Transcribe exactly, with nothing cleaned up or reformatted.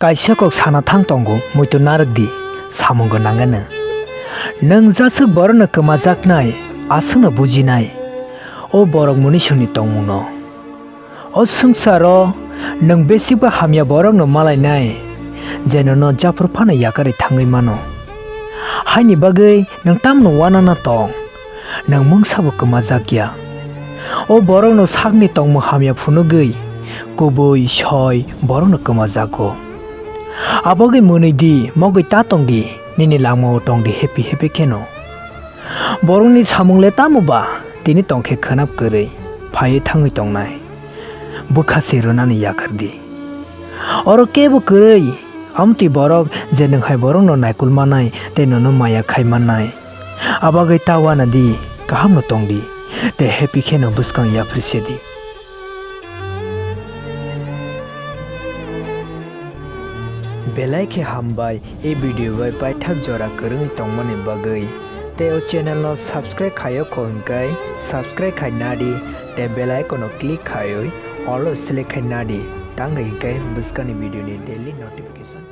Kaisa kok sana thang tongo, muitu narwk di, samungo nangano. Nwng jaswk borokno kwmajaknai, aswkno bujinai, o borok munisingni tongmungno. O swngcharo nwng besiba hamya borokno malainai, je nono japhru phano yakarwi thangwi mano. Haini bagwi nwng tamno uanana tong? Nwng mungsabo kwmajakya. O borokno sakni tongmung hamya phunugwi kubui soi borokno kwmajago. Abogwi mwnwi di, mogwi ta tong di, nini langmao tong di happy happy kheno. Borokni samung le tamo ba? Tini tong khe khwnap kwrwi, phaiwi thangwi tongnai. Bwkha se rwnani yakar di. Oro kebo kwrwi, amtwi borok je nwng hai borokno naikul mannai tei nono maya khai mannai. Abagwi ta uana di, kahamno tong di, tei happy kheno bwskang yapri se di. Belai khe hambai e video bai paithak jora kwrwngwi tongmani bagwi. Tei o channel no subscribe khaiyokho hwnkhe subscribe khai nadi, tei bell icon no click khaiwi all o select khai nadi, tangwi hwnkhe bwskangni video ni daily notification.